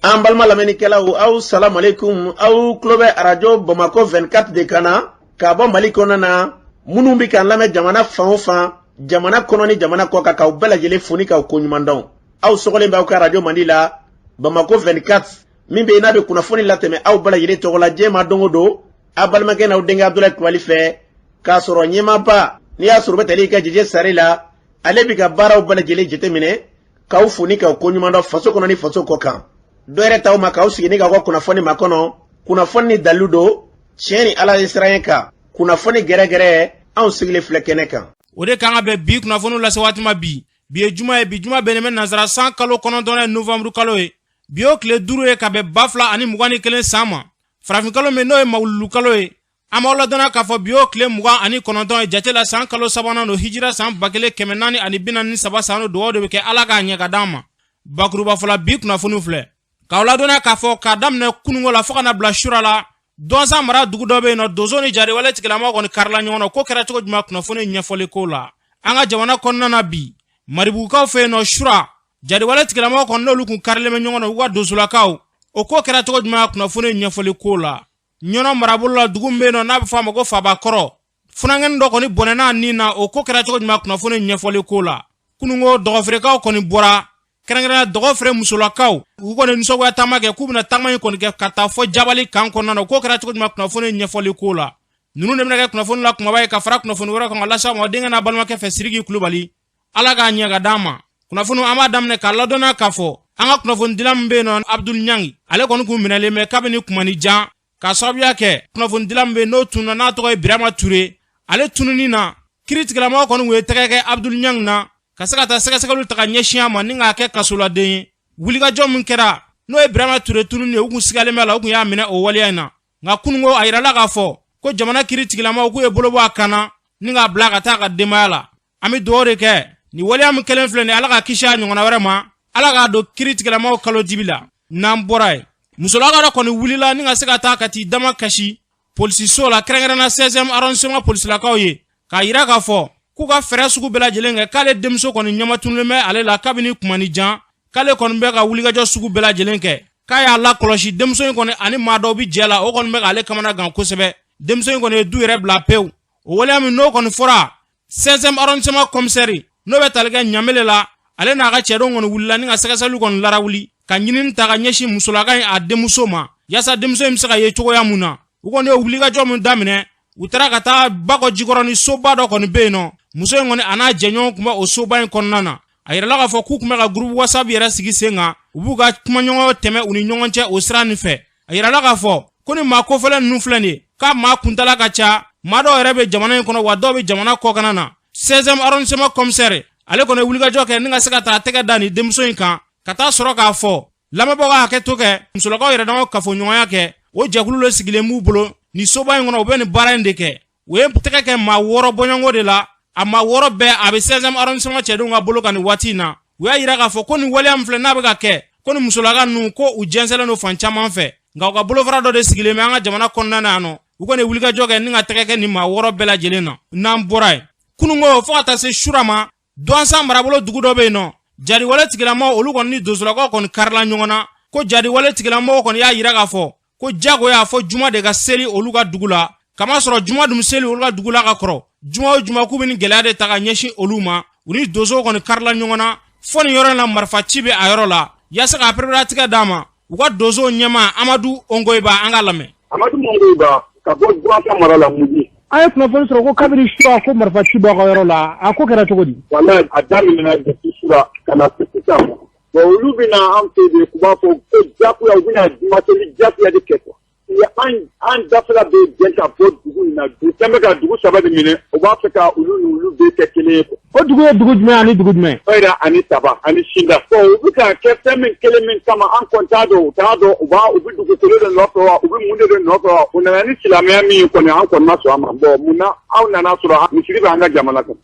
An balima lamɛnnikɛlaw, aw salamualeykum. Aw tulo bɛ Arajo Bamakɔ 24 de kan na k'a bɔ Mali kɔnɔna na. Minnu bɛ k'an lamɛn jamana fan o fan, jamana kɔnɔ ni jamana kɔ kan, k'aw bɛɛ lajɛlen fo ni k'aw koɲuman dɔn. Aw sɔgɔlen bɛ aw ka arajo mandi la, Bamakɔ 24, min bɛ yen n'a bɛ kunnafoni latɛmɛ aw bɛɛ lajɛlen tɔgɔ la diɲɛ ma don o don, aw balimakɛ n'aw denkɛ Abudulayi Kulubali fɛ, k'a sɔrɔ ɲɛmaaba n'i y'a sɔrɔ u bɛ tali kɛ Jeje Sare la, ale bɛ ka baaraw bɛɛ lajɛlen jateminɛ, k'aw fo ni k'aw koɲuman dɔn faso kɔnɔ ni faso kɔ kan. Dɔ yɛrɛ t'aw ma k'aw sigi ni k'aw ka kunnafoni makɔnɔ, kunnafoni ni dalilu don, tiɲɛ ni Ala ye siran kan, kunnafoni gɛrɛgɛrɛ, anw sigilen filɛ kɛnɛ kan. O de kan ka bɛn bi kunnafoniw lase waati ma bi. Bi ye juma ye, bi juma bɛnnen bɛ nansara san kalo 9 ye, novanburu kalo ye. Bi y'o tile 5 ye ka bɛn 2021 san ma, farafin kalo min n'o ye mawuludu kalo ye. An b'aw ladɔnniya k'a fɔ bi y'o tile 29 ye jate la, san kalo sabanan don, hijira san 1443 san don. Dugawu de bɛ kɛ, Ala k'a ɲɛ ka d'an ma. Bakuruba fɔla, bi kunnafoniw filɛ k'aw ladɔnniya k'a fɔ k'a daminɛ kununko la fo ka na bila sura la, Dɔnsan mara dugu dɔ bɛ yen nɔ, donso ni jariwale tigilamaw kɔni karila ɲɔgɔn na. Ko kɛra cogo jumɛn? Kunnafoni ɲɛfɔli ko la an ka jamana kɔnɔna na bi, Maribugukaw fɛ yen nɔ, sura jariwale tigilamaw kɔni n'olu kun karilen bɛ ɲɔgɔn na u ka donsolakaw. O ko kɛra cogo jumɛn? Kunnafoni ɲɛfɔli ko la Ɲɔnɔ marabolo la, dugu min bɛ yen nɔ n'a bɛ fɔ a ma ko Fabakɔrɔ, funankɛnin dɔ kɔni bɔnɛna nin na. O ko kɛra cogo jumɛn? Kunnafoni ɲɛfɔli ko la kununko, dɔgɔfeerekaw kɔni bɔra, kɛrɛnkɛrɛnnenya dɔgɔfeere musolakaw, u kɔni nisɔngoya taama kɛ k'u bɛna taama in kɔni kɛ ka taa fɔ Jabali kan kɔnɔna na. O ko kɛra cogo jumɛn? Kunnafoni ɲɛfɔli ko la ninnu de bɛna kɛ kunnafoni la kumaba ye ka fara kunnafoni wɛrɛ kan ka lase aw ma denkɛ n'a balimakɛ fɛ, Siriki Kulubali. Ala k'a ɲɛ ka d'an ma. Kunnafoni an b'a daminɛ k'a ladɔnniya k'a fɔ an ka kunnafonidila min bɛ yen nɔ, Abdul Ɲangi, ale kɔni kun minɛlen bɛ kabini kumani jan, k'a sababuya kɛ kunnafonidila min bɛ yen n'o tununa, n'a tɔgɔ ye Birama Ture. Ale tununi na, kiiritigɛlamɔgɔ kɔni kun ye tɛgɛ kɛ Abdul Ɲangi na ka se ka taa sɛgɛsɛgɛliw ta ka ɲɛsin a ma ni k'a kɛ kasoladen ye. Wulikajɔ min kɛra, n'o ye Birama Ture tununi ye, u kun sigalen bɛ a la, u kun y'a minɛ o waleya in na. Nka kununko, a yirala k'a fɔ ko jamana kiiritigɛlamɔgɔw k'u ye bolo bɔ a kan na ni k'a bila ka taa a ka denbaya la. An bɛ dugawu de kɛ, nin waleya min kɛlen filɛ nin, Ala ka kisi a ɲɔgɔnna wɛrɛ ma, Ala k'a don kiiritigɛlamɔgɔw kalo dibi la. N'an bɔra yen, musolaka dɔ kɔni wulila ni ka se ka taa ka t'i dama kasi polisiso la, kɛrɛnkɛrɛnna 16e arrondissement polisilakaw ye, k'a yira k'a fɔ k'u ka fɛɛrɛ sugu bɛɛ lajɛlen kɛ, k'ale denmuso kɔni ɲɛmatunulen bɛ ale la kabini kumani jan, k'ale kɔni bɛ ka wulikajɔ sugu bɛɛ lajɛlen kɛ, k'a y'a lakɔlɔsi denmuso in kɔni ani maa dɔw bi jɛ la, o kɔni bɛ k'ale kamana gan kosɛbɛ. Denmuso in kɔni ye du yɛrɛ bila pewu. O waleya min n'o kɔni fɔra, 16e arrondissement commissaire n'o bɛ tali kɛ Ɲamele la, ale n'a ka cɛdenw kɔni wulila ni ka sɛgɛsɛgɛliw kɔni larawuli ka ɲinini ta ka ɲɛsin musolaka in a denmuso ma, yaasa denmuso in bɛ se ka ye cogoya mun na. U kɔni ye wulikajɔ min daminɛ, u taara ka taa Bakɔ Jikɔrɔni soba dɔ kɔni bɛ yen nɔ, muso in kɔni a n'a jɛɲɔgɔn tun bɛ o soba in kɔnɔna na. A yirala k'a fɔ k'u tun bɛ ka groupe WhatsApp yɛrɛ sigi sen kan, u b'u ka kumaɲɔgɔnya tɛmɛ u ni ɲɔgɔn cɛ o sira nin fɛ. A yirala k'a fɔ ko ni maa kofɔlen ninnu filɛ nin ye, k'a maa kuntala ka ca, maa dɔw yɛrɛ bɛ jamana in kɔnɔ, wa dɔw bɛ jamana kɔkana na. 16e arrondissement commissaire, ale kɔni ye wulikajɔ kɛ ni ka se ka taa tɛgɛ da nin denmuso in kan, ka taa sɔrɔ k'a fɔ lamɛnbagaw ka hakɛ to kɛ musolakaw yɛrɛ dama kafoɲɔgɔnya kɛ. O jɛkulu dɔ sigilen b'u bolo nin soba in kɔnɔ, u bɛ nin baara in de kɛ. U ye tɛgɛ kɛ maa 6 bɔɲɔgɔnko de la. A maa 6 bɛɛ, a bɛ 16e arrondissement cɛdenw ka bolo kan nin waati in na. U y'a yira k'a fɔ ko nin waleya min filɛ n'a bɛ ka kɛ, ko ni musolaka ninnu ko u jɛnsɛnlen don fan caman fɛ, nka u ka bolofara dɔ de sigilen bɛ an ka jamana kɔnɔna na yan nɔ. U kɔni ye wulikajɔ kɛ ni ka tɛgɛ kɛ nin maa 6 bɛɛ lajɛlen na. N'an bɔra yen, kununko fo ka taa se sura ma, Dɔnsan marabolo dugu dɔ bɛ yen nɔ, jariwale tigilamaw olu kɔni ni donsolakaw kɔni karila ɲɔgɔn na, ko jariwale tigilamɔgɔw kɔni y'a yira k'a fɔ ko jagoya fɔ juma de ka seli olu ka dugu la, kamasɔrɔ juma dun seli olu ka dugu la ka kɔrɔ, juma o juma k'u bɛ ni gɛlɛya de ta ka ɲɛsin olu ma. U ni donsow kɔni karila ɲɔgɔn na fo nin yɔrɔ in la, marifa ci bɛ a yɔrɔ la. Yaasa k'a pereperelatigɛ d'a ma, u ka donsow ɲɛmaa Amadu Ongoyiba, an k'a lamɛn. Amadu Ongoyiba ka bɔ Duwansa mara la, Mugu. An ye kunnafoni sɔrɔ ko kabini sura ko marifa ci b'aw ka yɔrɔ la, a ko kɛra cogo di? Walayi, a daminɛna depuis sura ka na se sisan ma. Bon, olu bɛna an fɛ de, u b'a fɔ ko jagoya, u bɛna jumaseli jagoya de kɛ quoi. U ye an dafɛla bɛɛ gɛn ka bɔ dugu in na. U kɛn bɛ ka dugu saba de minɛ, u b'a fɛ ka olu ni olu bɛɛ kɛ kelen ye quoi. O dugu ye dugu jumɛn ani dugu jumɛn? Fayira ani Taba ani Sinda. Bon, u bɛ ka kɛ fɛn min kelen min kama, an kɔni t'a dɔn, u t'a dɔn, u b'a u bɛ dugukolo de nɔfɛ wa, u bɛ mun de nɔfɛ wa? U nana ni silamɛya min ye kɔni, an kɔni ma sɔn a ma. Bon, mun na aw nana sɔrɔ misiri bɛ an ka jamana kan?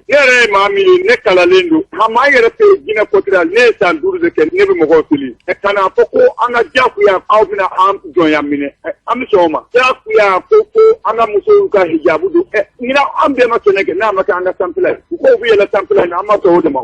Ne yɛrɛ ye maa min ye, ne kalalen don, hama an yɛrɛ fɛ jinɛ kotira, ne ye san 5 de kɛ, ne bɛ mɔgɔw seli. Ka n'a fɔ ko an ka jagoya aw bɛna an jɔnya minɛ, an bɛ sɔn o ma? Jagoya ko an ka musow ka hijabu don, ɲinan an bɛɛ ma sɛnɛ kɛ n'a ma kɛ an ka sanfɛla ye. U ko u bɛ yɛlɛ sanfɛla in na, an ma sɔn o de ma.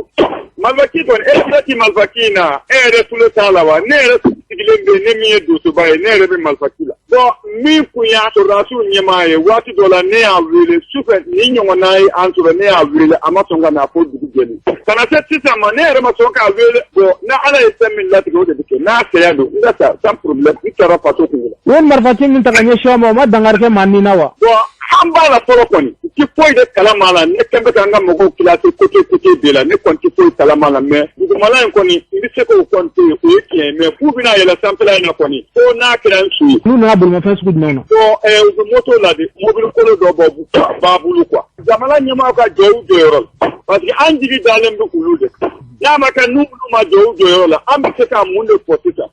Marifa ci kɔni, e tulo ti marifa ci in na, e yɛrɛ tulo t'a la wa? Ne yɛrɛ sigilen bɛ ne min ye donsoba ye, ne yɛrɛ bɛ marifa ci la. Bon, min kun y'a sɔrɔdasiw ɲɛmaa ye, waati dɔ la ne y'a wele sufɛ, ni ɲɔgɔnna ye an sɔrɔ, ne y'a wele, a ma sɔn ka na fo dugu jɛlen. Ka na se sisan ma, ne yɛrɛ ma sɔn k'a wele. Bon, ni Ala ye fɛn min latigɛ, o de bɛ kɛ. N'a saya don, n ka sa sans problème, n taara faso kun la. U ye marifaci min ta ka ɲɛsin aw ma, o ma dankari kɛ maa ni na wa? Bon, an b'a la fɔlɔ kɔni, n ti foyi de kalama la. Ne kɛn bɛ k'an ka mɔgɔw classer côté côté de la, ne kɔni ti foyi kalama la. Mais dugumala in kɔni, n bɛ se k'o kɔni to yen, o ye tiɲɛ ye. Mais k'u bɛna yɛlɛ sanfɛla in na kɔni, fo n'a kɛra n su ye. N'u nana bolimafɛn sugu jumɛn na? Bon, u bɛ moto la de, mobili kolo dɔ bɔ b'a bolo quoi. Jamana ɲɛmaaw ka jɔ u jɔyɔrɔ la, parce que an jigi dalen bɛ olu de kan. N'a ma kɛ n'olu ma jɔ u jɔyɔrɔ la, an bɛ se ka mun de fɔ sisan?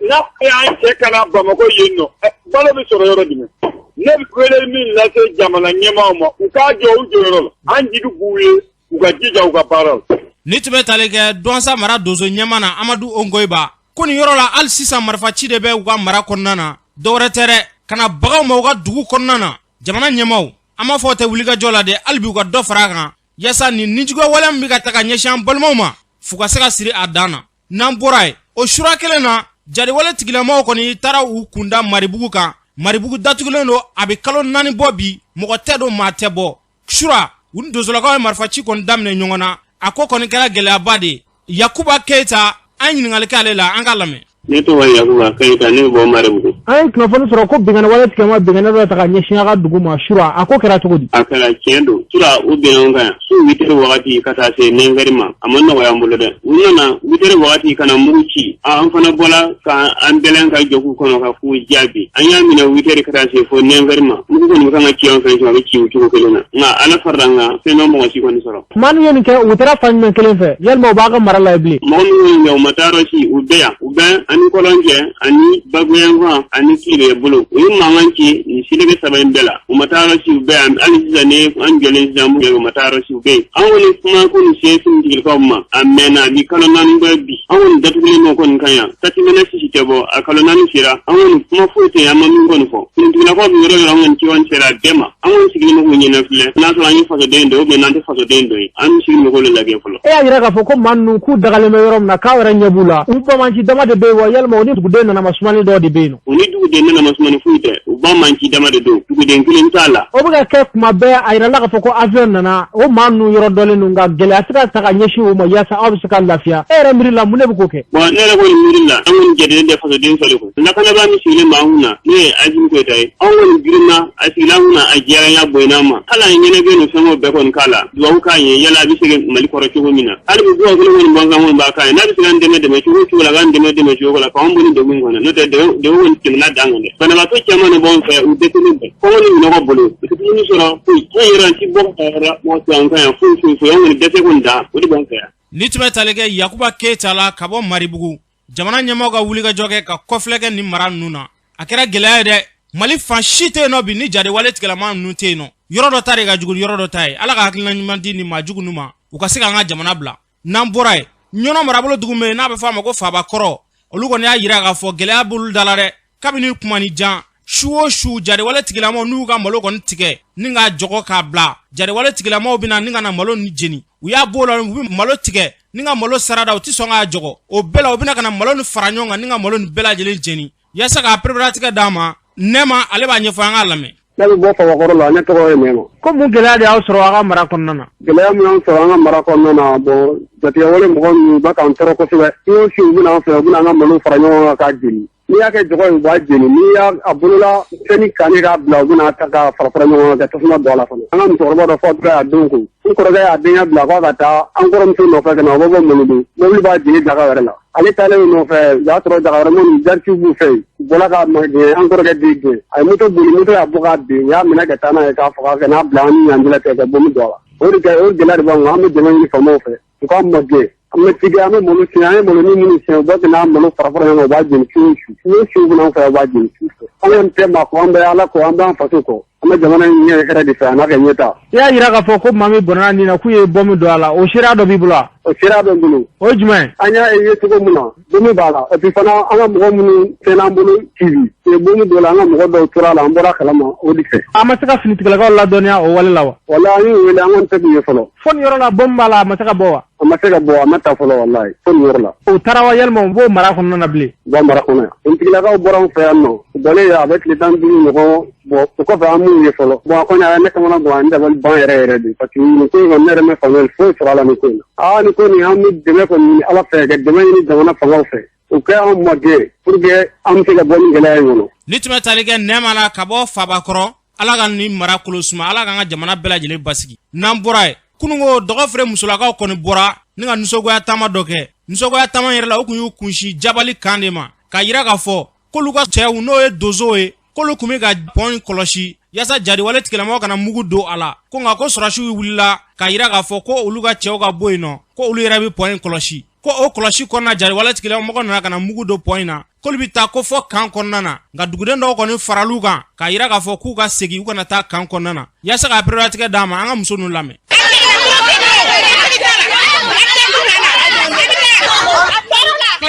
N'a y'an cɛ ka na Bamakɔ yen nɔ, balo bɛ sɔrɔ yɔrɔ jumɛn? Ne bɛ wele min lase jamana ɲɛmaaw ma, u k'a jɔ u jɔyɔrɔ la. An jigi b'u ye, u ka jija u ka baara la. Ni tun bɛ tali kɛ Duwansa mara donso ɲɛmaa na, Amadu Ongoyiba, ko nin yɔrɔ la hali sisan marifaci de bɛ u ka mara kɔnɔna na. Dɔwɛrɛ tɛ dɛ, ka na baga u ma u ka dugu kɔnɔna na. Jamana ɲɛmaaw, an b'a fɔ tɛ wulikajɔ la dɛ, hali bi u ka dɔ fara a kan yaasa nin nijuguya wale min bɛ ka ta ka ɲɛsin an balimaw ma, f'u ka se ka siri a dan na. N'an bɔra yen, o sura kelen na, jariwale tigilamaw kɔni taara u kunda Maribugu kan. Maribugu datugulen don, a bɛ kalo 4 bɔ bi, mɔgɔ tɛ don, maa tɛ bɔ. Sura, u ni donsolakaw ye marifaci kɔni daminɛ ɲɔgɔn na. A ko kɔni kɛra gɛlɛyaba de ye. Yakuba Keyita, an ɲininkali kɛ ale la, an k'a lamɛn. Ne tɔgɔ ye Yakuba Keyita, ne bɛ bɔ Maribugu. An ye kunnafoni sɔrɔ ko binkanni wale tigɛma binkanni dɔ ta ka ɲɛsin a ka dugu ma sura, a ko kɛra cogo di? A kɛra tiɲɛ don, sura u binna an kan yan su huit heures wagati ka taa se neuf heures ma, a ma nɔgɔya an bolo dɛ. U nana huit heures wagati ka na mugu ci, an fana bɔla ka an bɛlɛn ka jɔ k'u kɔnɔ ka k'u jaabi. An y'a minɛ huit heures ka taa se fo neuf heures ma, mugu kɔni bɛ kan ka ci an fɛ, a bɛ ci o cogo kelen na, nka Ala farala an kan, fɛn ma mɔgɔ si kɔni sɔrɔ. Maa min ye nin kɛ, u taara fan jumɛn kelen fɛ, yalima u b'a ka mara la yen bilen? Mɔgɔ minnu ye nin kɛ, u ma taa yɔrɔ si, u bɛ yan, u bɛ an ni kɔlɔn cɛ ani bagoyanfan ani tilebe bolo. U ye mankan ci nin seleke saba in bɛɛ la, u ma taa yɔrɔ si, u bɛ yan hali sisan. Ni an jɔlen sisan, u ma taa yɔrɔ si, u bɛ yen. An kɔni kuma ko nin se finitigilakaw ma, a mɛnna, a bi kalo 4 bɛ bi. An kɔni datugulen b'o kɔni kan yan, tatimɛnɛ sisi tɛ bɔ, a kalo 4 sera. An kɔni kuma foyi tɛ yen, an ma min kɔni fɔ. Finitigilakaw bɛ yɔrɔ o yɔrɔ, an kɔni ci kɔni sera a bɛɛ ma. An kɔni sigilen bɛ k'u ɲɛna filɛ, n'a sɔrɔ an ye fasoden dɔ ye ou bien n'an tɛ fasoden dɔ ye, an sigilen bɛ k'olu lajɛ fɔlɔ. E y'a jira k'a fɔ ko maa ninnu k'u dagalen bɛ yɔrɔ min na, k'aw yɛrɛ ɲɛ b'u la, u banbaanci dama de bɛ yen wa, yalima u ni duguden nanama sumani dɔw de bɛ yen nɔ? U ni duguden nanama sumani foyi tɛ, u banbaanci dama de don, duguden kelen t'a la. O bɛ ka kɛ kuma bɛɛ. A yirala k'a fɔ ko avion nana, o maa ninnu yɔrɔ dɔnlen don, nka gɛlɛya tɛ ka ta ka ɲɛsin u ma yaasa aw bɛ se ka lafiya. E yɛrɛ miiri la, mun de bɛ k'o kɛ? Bon, ne yɛrɛ kɔni miiri la, an kɔni jatelen tɛ fasoden fɛ de koyi. Lakanabaa min sigilen b'an kun na, n'o ye Asimi Goyita ye, anw kɔni girinna a sigila an kun na, a diyara an y'a bonyana an ma. Hali an ɲɛnɛ bɛ nin fɛngɛw bɛɛ kɔni k'a la, duwawu k'a ye yala a bɛ segin Mali kɔrɔ cogo min na. Hali bi duwawu kelen kɔni bɔnkan kɔni b'a k'a ye, n'a bɛ se k'an dɛmɛ dɛmɛ cogo o cogo la, k'an dɛmɛ dɛmɛ cogo la, k'anw bɔ nin degun in kɔnɔ, n'o tɛ degun kɔni tɛmɛna dan kan dɛ. Banabaatɔ caman de b'anw fɛ, u dɛsɛlen bɛ kɔngɔ ni minnɔgɔ bolo, u tɛ dumuni sɔrɔ foyi. An yɛrɛ an ti bɔ ka taa yɔrɔ mɔgɔ tɛ an kan yan foyi foyi foyi, an kɔni dɛsɛ kɔni dan o de b'an fɛ yan. Ni tun bɛ tali kɛ Yakuba Keyita la ka bɔ Maribugu, jamana ɲɛmaaw ka wulikajɔ kɛ ka kɔfilɛ kɛ nin mara ninnu na, a kɛra gɛlɛya ye dɛ. Mali fan si tɛ yen nɔ bi ni jariwale tigilama ninnu tɛ yen nɔ. Yɔrɔ dɔ ta de ka jugu ni yɔrɔ dɔ ta ye. Ala ka hakilina ɲuman di nin maa jugu ninnu ma, u ka se k'an ka jamana bila. N'an bɔra yen, Ɲɔnɔ marabolo dugu min n'a bɛ fɔ a ma ko Fabakɔrɔ, olu kɔni y'a jira k'a fɔ gɛlɛya b'olu da la dɛ. Kabini kuma ni jan, su o su jariwale tigilamaw n'u ka malo kɔni tigɛ ni k'a jɔgɔ k'a bila, jariwale tigilamaw bɛ na ni ka na malo ni jeni. U y'a b'o la, u bɛ malo tigɛ ni ka malo sarada, u tɛ sɔn k'a jɔgɔ. O bɛɛ la, u bɛna ka na malo ni fara ɲɔgɔn kan ni ka malo ni bɛɛ lajɛlen jeni. Yaasa k'a pereperelatigɛ d'a ma, Nɛma ale b'a ɲɛfɔ, an k'a lamɛn. Ne bɛ bɔ Fabakɔrɔ la, ne tɔgɔ ye Nɛma. Ko mun gɛlɛya de y'aw sɔrɔ aw ka mara kɔnɔna na? Gɛlɛya min y'an sɔrɔ an ka mara kɔnɔna na, bon, jatigɛwale mɔgɔ ninnu bɛ k'an tɔɔrɔ kosɛbɛ. Su o su u bɛna an fɛ, u bɛna an ka malo fara ɲɔgɔn kan k'a jeni. N'i y'a kɛ jɔgɔ ye, u b'a jeni. N'i y'a bolola fɛnni kanni k'a bila, u bɛna ta k'a fara fara ɲɔgɔn kan ka tasuma don a la fana. An ka musokɔrɔba dɔ fatura a don kun. N kɔrɔkɛ y'a denkɛ bila k'a ka taa an kɔrɔmuso nɔfɛ ka na, o bɛ bɔ Mɔlɔdo. Mobili b'a jeni daga wɛrɛ la. Ale taalen o nɔfɛ, o y'a sɔrɔ daga wɛrɛ minnu jarisiw b'u fɛ yen. U bɔla ka magɛn an kɔrɔkɛ den gɛn. A ye moto boli, moto y'a bɔ k'a bin. U y'a minɛ ka taa n'a ye k'a faga ka n'a bila an ni ɲanjɛ cɛ ka bɔmu don a la. O de kɛ, o gɛlɛya de b'an kan. An bɛ dɛmɛ ɲini faamaw fɛ, u k'an magɛn. An bɛ tigɛ, an bɛ malo siɲɛ, an ye maloni minnu siɲɛ, u bɛ ka n'a malo fara fara ɲɔgɔn kan, u b'a jeni su o su. Su o su u bɛna an fɛ, u b'a jeni su fɛ. An kɔni tɛ maa kɔ, an bɛ Ala kɔ, an b'an faso kɔ. An bɛ jamana in ɲɛ hɛrɛ de fɛ, a n'a ka ɲɛtaa. I y'a jira k'a fɔ ko maa min bɔnɛna nin na, k'u ye bɔmu don a la, o seereya dɔ b'i bolo wa? O seereya bɛ n bolo. O ye jumɛn ye? An y'a ye cogo min na, bɔmu b'a la. Et puis fana, an ka mɔgɔ minnu fɛnna an bolo cibi, u ye bɔmu don a la, an ka mɔgɔ dɔw tora a la, an bɔra a kalama o de fɛ. A ma se ka finitigilakaw ladɔnniya o wale la wa? Walahi, an y'u wele, an kɔni tɛ k'u ye fɔlɔ. Fo nin yɔrɔ la, bɔmu b'a la, a ma se ka bɔ wa? A ma se ka bɔ, a ma ta fɔlɔ, walayi, fo nin yɔrɔ la. U taara wa, yalima u b'o mara kɔnɔna na bilen? U b'a mara kɔnɔ yan. Kuntigilakaw bɔra anw fɛ yan nɔ, u bɔlen a bɛ tile 15 ɲɔgɔn bɔ, o kɔfɛ an m'u ye fɔlɔ. Bon, a kɔni a ye ne kamana bɔ, ani dabali ban yɛrɛ yɛrɛ de, parce que nin ko in kɔni, ne yɛrɛ ma faamuyali foyi sɔrɔ a la nin ko in na. Aa, nin ko nin, an bɛ dɛmɛ kɔni ɲini Ala fɛ, ka dɛmɛ ɲini jamana fangaw fɛ, u kɛ anw ma gɛn pour que an bɛ se ka bɔ nin gɛlɛya in kɔnɔ. Ni tun bɛ tali kɛ nɛɛma la ka bɔ Fabakɔrɔ. Ala ka nin mara kolo suma, Ala k'an ka jamana bɛɛ lajɛlen basigi. N'an bɔra yen, kununko Dɔgɔfere musolakaw kɔni bɔra ni ka nisɔngoya taama dɔ kɛ. Nisɔngoya taama yɛrɛ la, u kun y'u kunsin Jabali kan de ma, k'a yira k'a fɔ k'olu ka cɛw, n'o ye donsow ye, k'olu kun bɛ ka pɔn in kɔlɔsi yaasa jadiwale tigilamɔgɔ kana mugu don a la, ko nka ko sɔrɔsiw wulila k'a yira k'a fɔ ko olu ka cɛw ka bɔ yen nɔ, ko olu yɛrɛ bɛ pɔn in kɔlɔsi, ko o kɔlɔsi kɔnɔna, jadiwale tigilamɔgɔ nana ka na mugu don pɔn in na, k'olu bɛ taa ko fɔ kan kɔnɔna na. Nka duguden dɔw kɔni faral'u kan k'a yira k'a fɔ k'u ka segin, u kana taa kan kɔnɔna na. Yaasa ka pereperelatigɛ d'a ma, an ka muso ninnu lamɛn.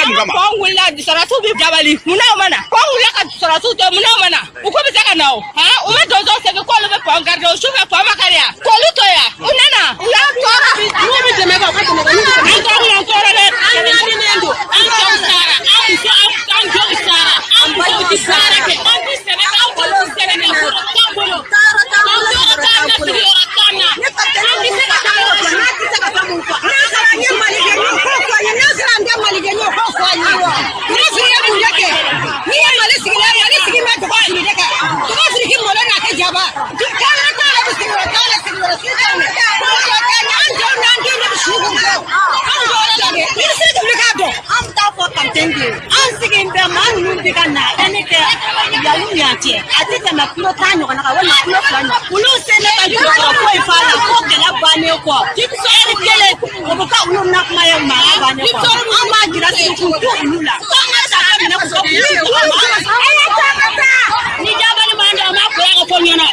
Pɔn wulila, sɔrɔsiw bɛ Jabali, munna u ma na? Pɔn wulila ka sɔrɔsiw to, munna u ma na? U ko bɛ se ka na o, u bɛ donso segin k'olu bɛ pɔn garder o sufɛ, pɔn ma kari yan, k'olu to yan, u nana u y'an tɔɔrɔ. N'u bɛ dɛmɛ kɛ, u ka dɛmɛ kɛ. An tɔɔrɔ, an tɔɔrɔ dɛ, an ɲaaminen don, an cɛw sara, an muso, an denw sara, an musow ti baara kɛ, an ti sɛnɛ kɛ, an bolo ti sɛnɛ kɛ, foro t'an bolo, Taara t'an an bolo, tɔɔrɔ t'an na, sigiyɔrɔ t'an na, Ne an ti se ka taa yɔrɔ si. N'a tɛ se ka taa mun fɔ? N'a sɔrɔ an ye maliden ye, o k'o fɔ an ye. N'a sɔrɔ an tɛ maliden ye, o k'o fɔ an ye. N'a sɔrɔ i ye mun de kɛ? N'i ye Mali sigi la, Mali sigi bɛ dɔgɔ fili de kan. Dɔgɔ fili k'i malo n'a kɛ jaba. Taara t'a la, sigiyɔrɔ t'a la, sigiyɔrɔ si t'an na. Sigiyɔrɔ t'an na. An denw n'an denw de bɛ su k'u jɔ. Anw b'o la dɛ. I bɛ se ka wuli k'a dɔn. An bɛ taa fɔ kapitɛni de ye. An sigilen bɛ maa ninnu bɛ ka na ɛni kɛ yan ni yan cɛ. A tɛ tɛmɛ kilo 10 ɲɔgɔnna kan walima kilo 2 ɲɔgɔn. Olu se ne ka jɔyɔrɔ foyi f'a la fo kɛlɛ bannen kɔ. Ɛri kelen o bɛ kɛ olu na kuma ye mankan bannen kɔ. An b'a jira sigikun t'u olu la. F'an ka ta ka minɛ k'u ka Ni Jabali m'an dɛmɛ, an b'a bonya ka fɔ ɲɛna.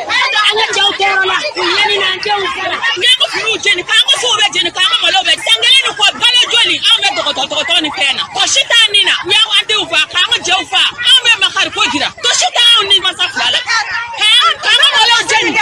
An ka cɛw tɔɔrɔ la, u ɲani na, an denw sara. N'an ka furuw jeni, k'an ka sow bɛɛ jeni, k'an ka malo bɛɛ. San kelen ni kɔ, balo joli, anw bɛ dɔgɔtɔrɔ dɔgɔtɔrɔ ni fɛn na. Tɔsi t'an ni na. U y'an denw fa, k'an ka cɛw fa. Anw bɛ makari ko jira. Tɔsi t'anw ni masa fila la. K'an ka malow jeni. N'a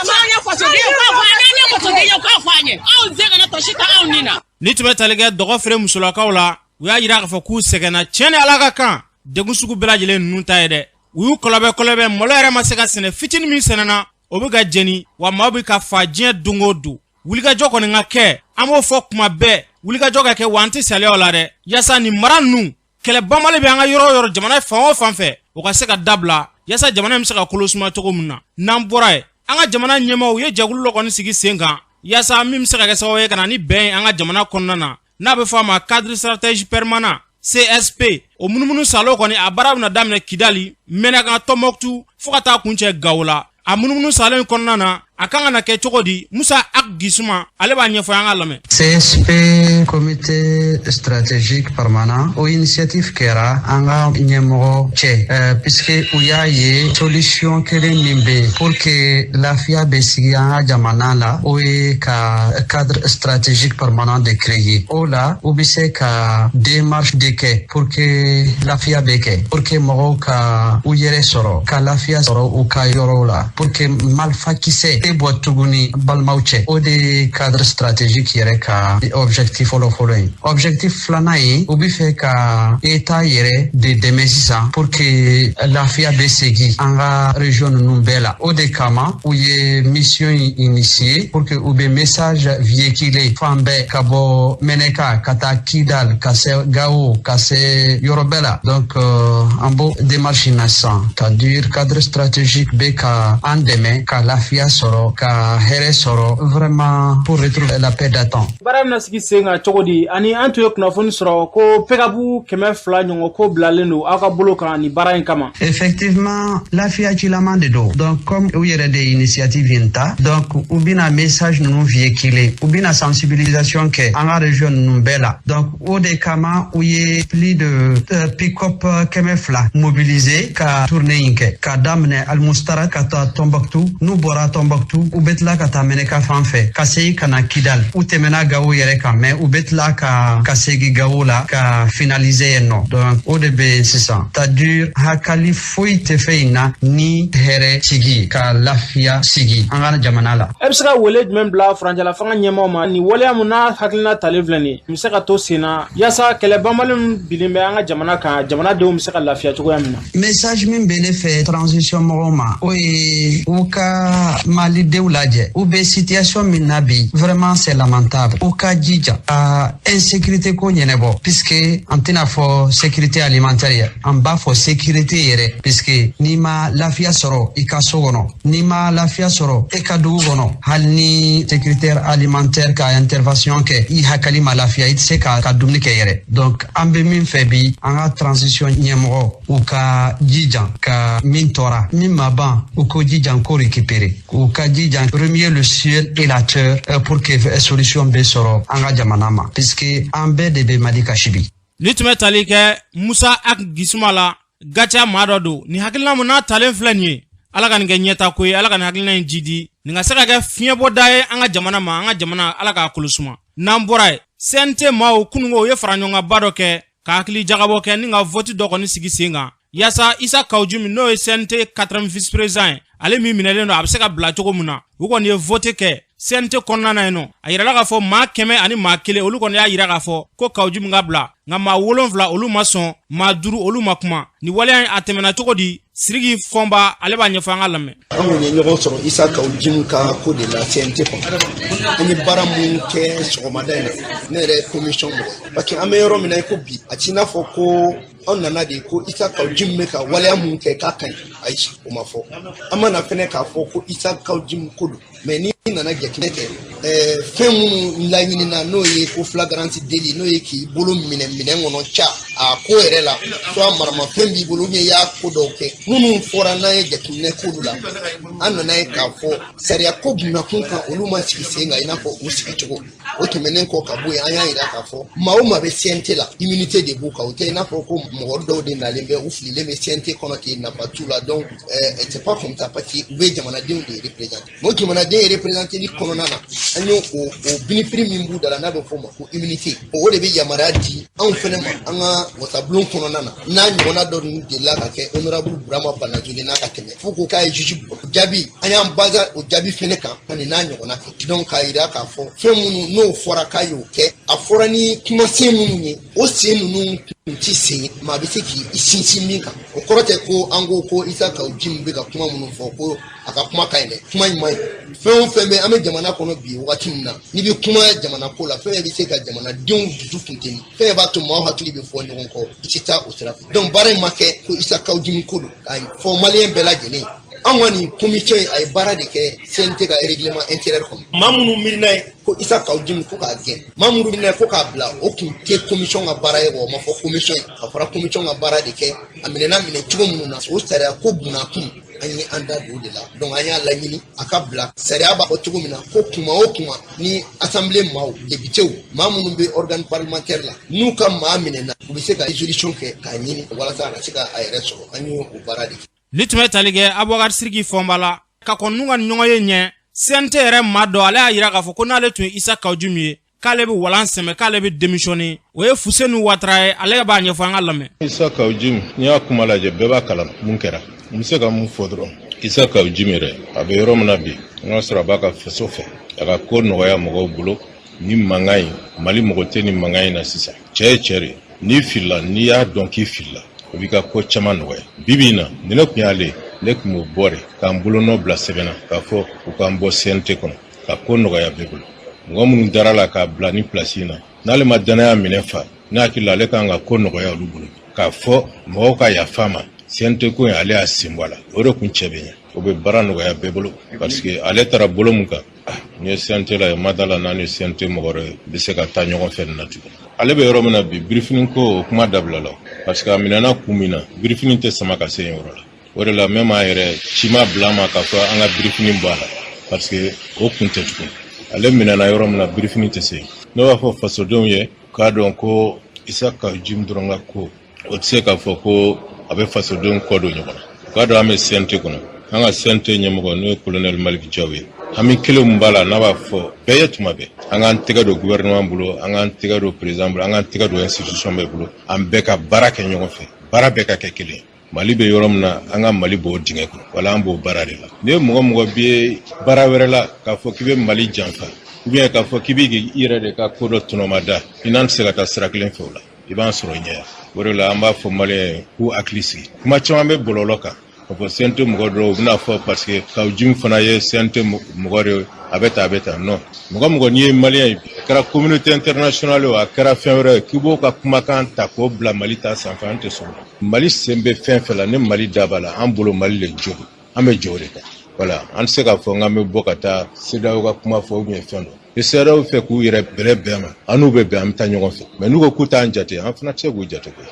sɔrɔ an ye fasoden ye, u k'a fɔ an ye. N'an ye fasoden ye, u k'a fɔ an ye. Anw sɛgɛnna, tɔsi t'anw ni na. Ni tun bɛ tali kɛ Dɔgɔfere musolakaw la, u y'a yira k'a fɔ k'u sɛgɛnna tiɲɛ ni Ala ka kan, degun sugu bɛɛ lajɛlen ninnu ta ye dɛ. U y'u kɔlɔbɛ kɔlɔbɛ, malo yɛrɛ ma se ka sɛnɛ, fitinin min sɛnɛna, o bɛ ka jeni, wa maaw bɛ ka fa diɲɛ don o don. Wulikajɔ kɔni ka kɛ, an b'o fɔ kuma bɛɛ, wulikajɔ ka kɛ, wa an tɛ saliya o la dɛ, yaasa nin mara ninnu, kɛlɛ banbali bɛ an ka yɔrɔ o yɔrɔ, jamana fan o fan fɛ, o ka se ka dabila, yaasa jamana in bɛ se ka kolo suma cogo min na. N'an bɔra yen, an ka jamana ɲɛmaaw ye jɛkulu dɔ kɔni sigi sen kan, yaasa min bɛ se ka kɛ sababu ye ka na ni bɛn ye an ka jamana kɔnɔna na, n'a bɛ fɔ a ma cadre stratégie permanent, CSP. O munumunu salo kɔni, a baara bɛna daminɛ Kidali, Mɛnaka, Tɔnbɔkutu, fo ka taa kuncɛ Gawo la. A munumunu salo in kɔnɔna na, a kan ka na kɛ cogo di? Musa Ag Gisuma, ale b'a ɲɛfɔ, an ka lamɛn. CSP, Comité stratégique permanent, o initiative kɛra an ka ɲɛmɔgɔ cɛ, puisque u y'a ye solution kelen min bɛ yen pour que lafiya bɛ sigi an ka jamana la, o ye ka cadre stratégique permanent de créer. O la, u bɛ se ka démarche de kɛ pour que lafiya bɛ kɛ, pour que mɔgɔw ka u yɛrɛ sɔrɔ, ka lafiya sɔrɔ u ka yɔrɔw la, pour que malifakisɛ tɛ bɔ tuguni balimaw cɛ. O de ye cadre stratégique yɛrɛ ka objectif fɔlɔ fɔlɔ ye. Objectif filanan ye, u bɛ fɛ ka état yɛrɛ de dɛmɛ sisan pour que lafiya bɛ segin an ka région ninnu bɛɛ la. O de kama u ye mission in initier pour que u bɛ message véhiculer fan bɛɛ, ka bɔ Mɛnɛka ka taa Kidal, ka se Gao, ka se yɔrɔ bɛɛ la. Donc an b'o démarche in na sisan, c'est-à-dire cadre stratégique bɛ ka an dɛmɛ ka lafiya sɔrɔ, ka hɛrɛ sɔrɔ, vraiment pour retrouver la paix d'antan. Baara bɛna sigi sen kan cogo di? Ani an tun ye kunnafoni sɔrɔ ko pick-up 200 ɲɔgɔn ko bilalen don aw ka bolo kan nin baara in kama. Effectivement, lafiya cilaman de don. Donc comme u yɛrɛ de initiative in ta, donc u bɛna message ninnu véhiculer, u bɛna sensibilisation kɛ an ka région ninnu bɛɛ la. Donc o de kama u ye plus de pick-up 200 mobiliser ka tournée in kɛ, ka daminɛ Almustara ka taa Tombouctou. N'u bɔra Tombouctou Tɔnbɔkutu, u bɛ tila ka taa Meneka fan fɛ ka segin ka na Kidal. U tɛmɛna Gawo yɛrɛ kan, mais u bɛ tila ka segin Gawo la ka finaliser yen nɔ. Donc o de bɛ yen sisan, c'est-à-dire hakali foyi tɛ fɛn in na ni hɛrɛ sigi ka lafiya sigi an ka jamana la. E bɛ se ka wele jumɛn bila furancɛla fanga ɲɛmaaw ma nin waleya mun n'a hakilina talen filɛ nin ye, bɛ se ka to sen na yaasa kɛlɛ banbali min bilen bɛ an ka jamana kan, jamanadenw bɛ se ka lafiya cogoya min na? Message min bɛ ne fɛ transition mɔgɔw ma, o ye u ka malidenw lajɛ. U bɛ situation min na bi, vraiment c'est lamentable. U ka jija ka insécurité ko ɲɛnabɔ, puisque an tɛna fɔ sécurité alimentaire ye, an b'a fɔ sécurité yɛrɛ, puisque n'i ma lafiya sɔrɔ i ka so kɔnɔ, n'i ma lafiya sɔrɔ e ka dugu kɔnɔ, hali ni sécurité alimentaire ka intervention kɛ, i hakili ma lafiya, i tɛ se ka dumuni kɛ yɛrɛ. Donc an bɛ min fɛ bi, an ka transition ɲɛmɔgɔ, u ka jija ka min tɔra, min ma ban, u ko jija ko récupérer, u ka jija remuer le ciel et la terre pour que solution bɛ sɔrɔ an ka jamana ma, puisque an bɛɛ de bɛ Mali kasi bi. Ni tun bɛ tali kɛ Musa Ag Gisuma la, Gatia maa dɔ don. Nin hakilina mun n'a talen filɛ nin ye, Ala ka nin kɛ ɲɛta ko ye, Ala ka nin hakilina in jidi, nin ka se ka kɛ fiɲɛbɔda ye an ka jamana ma, an ka jamana Ala k'a kolo suma. N'an bɔra yen, CNT maaw kununko u ye faraɲɔgɔnkanba dɔ kɛ ka hakili jagabɔ kɛ ni ka vote dɔ kɔni sigi sen kan yaasa Isa Kawu Jim, n'o ye CNT quatrième vice président ye, ale min minɛlen don, a bɛ se ka bila cogo min na. U kɔni ye vote kɛ CNT kɔnɔna na yen nɔ. A yirala k'a fɔ maa 101 olu kɔni y'a yira k'a fɔ ko Kawu Jim ka bila, nka maa 7 olu ma sɔn, maa 5 olu ma kuma. Nin waleya in a tɛmɛna cogo di? Siriki Fɔnba, ale b'a ɲɛfɔ, an ka lamɛn. An kɔni ye ɲɔgɔn sɔrɔ Isa Kawu Jim ka ko de la CNT kɔnɔ. An ye baara mun kɛ sɔgɔmada in na, ne yɛrɛ ye commission mɔgɔ, parce que an bɛ yɔrɔ min na i ko bi, a t'i n'a fɔ ko anw nana de ko Isa Kawu Jim bɛ ka waleya mun kɛ k'a ka ɲi. Ayi, o ma fɔ. An ma na fɛnɛ k'a fɔ ko Isa Kawu Jim ko don, mais n'i nana jateminɛ kɛ, fɛn minnu laɲinina, n'o ye ko flagrant délit, n'o ye k'i bolo minɛ minɛn kɔnɔ ca a ko yɛrɛ la, soit maramafɛn b'i bolo, ou bien i y'a ko dɔw kɛ minnu fɔra, n'an ye jateminɛ k'olu la, an nana ye k'a fɔ sariya ko bunakun kan, olu ma sigi sen kan i n'a fɔ u sigi cogo. O tɛmɛnen kɔ ka bɔ yen, an y'a yira k'a fɔ maa o maa bɛ CNT la, immunité de b'u kan. O tɛ i n'a fɔ ko mɔgɔ dɔw de nalen bɛ, u fililen bɛ CNT kɔnɔ ten, nafa t'u la. Donc c'est pas comme ça, parce que u bɛ jamanadenw de représenter. O jamanaden représenteli kɔnɔna na, an y'o o binifiri min b'u da la, n'a bɛ f'o ma ko immunité, o de bɛ yamaruya di anw fɛnɛ ma an ka wasabulon kɔnɔna na. N'a ɲɔgɔnna dɔ ninnu delila ka kɛ honorable Burama Banazoli n'a ka tɛmɛ fo ko k'a ye juge jaabi, an y'an baser o jaabi fɛnɛ kan ka nin n'a ɲɔgɔnna kɛ. Donc k'a yira k'a fɔ fɛn minnu n'o fɔra k'a y'o kɛ, a fɔra ni kumasen minnu ye, o sen ninnu kun ti sen maa bɛ se k'i sinsin min kan. O kɔrɔ tɛ ko an ko ko Isa Kawu Jim bɛ ka kuma minnu fɔ ko a ka kuma ka ɲi dɛ, kuma in man ɲi. Fɛn o fɛn bɛ an bɛ jamana kɔnɔ bi wagati min na, n'i bɛ kuma jamana ko la, fɛn bɛ se ka jamanadenw dusu funteni, fɛn b'a to maaw hakili bɛ fɔ ɲɔgɔn kɔ, i tɛ taa o sira fɛ. Donc baara in ma kɛ ko Isa Kawu Jim ko don k'a fɔ maliyɛn bɛɛ lajɛlen. An ka nin commission in, a ye baara de kɛ CNT ka règlement intérieur kɔnɔ. Maa minnu miirina ye ko Isa Kawu Jim ko k'a gɛn, maa minnu miirina ye ko k'a bila, o tun tɛ commission ka baara ye wa. O ma fɔ commission ye. A fɔra commission ka baara de kɛ a minɛna minɛ cogo minnu na, o sariya ko bunakun, an ye an da don o de la. Donc an y'a laɲini a ka bila. Sariya b'a fɔ cogo min na ko kuma o kuma ni assemblée maaw, députéw, maa minnu bɛ organe parlementaire la, n'u ka maa minɛna, u bɛ se ka résolution kɛ k'a ɲini walasa a ka se ka a yɛrɛ sɔrɔ. An y'o o baara de kɛ. Ni tun bɛ tali kɛ Abubakar Siriki Fɔnba la ka kɔn n'u ka ɲɔgɔn ye ɲɛ CNT yɛrɛ maa dɔ, ale y'a yira k'a fɔ ko n'ale tun ye Isa Kawu Jim ye, k'ale bɛ walan sɛmɛ, k'ale bɛ démissionner. O ye Fuseni Watara ye, ale b'a ɲɛfɔ, an ka lamɛn. Isa Kawu Jim, n'i y'a kuma lajɛ, bɛɛ b'a kalama mun kɛra. N bɛ se ka mun fɔ dɔrɔn, Isa Kawu Jim yɛrɛ, a bɛ yɔrɔ min na bi, n ka sɔrɔ a b'a ka faso fɛ, a ka ko nɔgɔya mɔgɔw bolo. Ni mankan in, Mali mɔgɔ tɛ nin mankan in na sisan. Cɛ ye cɛ de, n'i filila, n'i y'a dɔn k'i filila, o b'i ka ko caman nɔgɔya. Bi bi in na, ni ne tun y'ale, ne tun b'o bɔ de k'an bolonɔ bila sɛbɛn na k'a fɔ u k'an bɔ CNT kɔnɔ ka ko nɔgɔya bɛɛ bolo. Mɔgɔ minnu dara la k'a bila ni place in na, n'ale ma danaya minɛ fa, ne hakili la ale kan ka ko nɔgɔya olu bolo k'a fɔ mɔgɔw ka yafa ma, CNT ko in, ale y'a sen bɔ a la. O de kun cɛ bɛ ɲɛ, o bɛ baara nɔgɔya bɛɛ bolo, parce que ale taara bolo mun kan, ni ye CNT la ye, ma da la n'a ni CNT mɔgɔ wɛrɛ bɛ se ka taa ɲɔgɔn fɛ nin na tugun. Ale bɛ yɔrɔ min na bi, birifini ko o kuma dabila la, parce que a minɛna kun min na, birifini tɛ sama ka se yen yɔrɔ la. O de la même a yɛrɛ ci ma bila a ma k'a fɔ an ka birifini bɔ a la, parce que o kun tɛ tugun. Ale minɛna yɔrɔ min na, birifini tɛ se. Ne b'a fɔ fasodenw ye k'a dɔn ko Isa Kawu Jim dɔrɔn ka ko, o tɛ se k'a fɔ ko a bɛ fasodenw kɔ don ɲɔgɔn na. U k'a dɔn an bɛ CNT kɔnɔ. An ka CNT ɲɛmɔgɔ, n'o ye colonel Malick Diaw ye, hami kelen min b'a la, n'a b'a fɔ bɛɛ ye tuma bɛɛ, an k'an tɛgɛ don gouvernement bolo, an k'an tɛgɛ don président bolo, an k'an tɛgɛ don institution bɛɛ bolo, an bɛɛ ka baara kɛ ɲɔgɔn fɛ, baara bɛɛ ka kɛ kelen. Mali bɛ yɔrɔ min na, an ka Mali b'o dingɛ kɔnɔ, wala an b'o baara de la. N'i ye mɔgɔ mɔgɔ bɛ baara wɛrɛ la k'a fɔ k'i bɛ Mali janfa, ou bien k'a fɔ k'i bɛ i yɛrɛ de ka ko dɔ tɔnɔmada, i n'an tɛ se ka taa sira kelen fɛ o la, i b'an sɔrɔ ɲɛ yan. O de la an b'a fɔ maliyɛn ye k'u hakili sigi. Kuma caman bɛ bɔlɔlɔ kan ka fɔ CNT mɔgɔ dɔw u bɛna fɔ parce que Kaou Djim fana ye CNT mɔgɔ de ye, a bɛ tan, a bɛ tan. Non, mɔgɔ mɔgɔ n'i ye maliyɛn ye, a kɛra communauté internationale o, a kɛra fɛn wɛrɛ ye, k'i b'o ka kumakan ta k'o bila Mali ta sanfɛ, an tɛ sɔn. Mali sen bɛ fɛn fɛn la, ni Mali da b'a la, an bolo Mali le jo don, an bɛ jɔ o de kan. Wala an tɛ se k'a fɔ k'an bɛ bɔ ka taa CEDEAO ka kuma fɔ ou bien fɛn dɔ. Ni CEDEAO fɛ k'u yɛrɛ bɛrɛ bɛn ma, an n'u bɛ bɛn, an bɛ taa ɲɔgɔn fɛ, mais n'u ko k'u t'an jate, an fana tɛ se k'u jate koyi.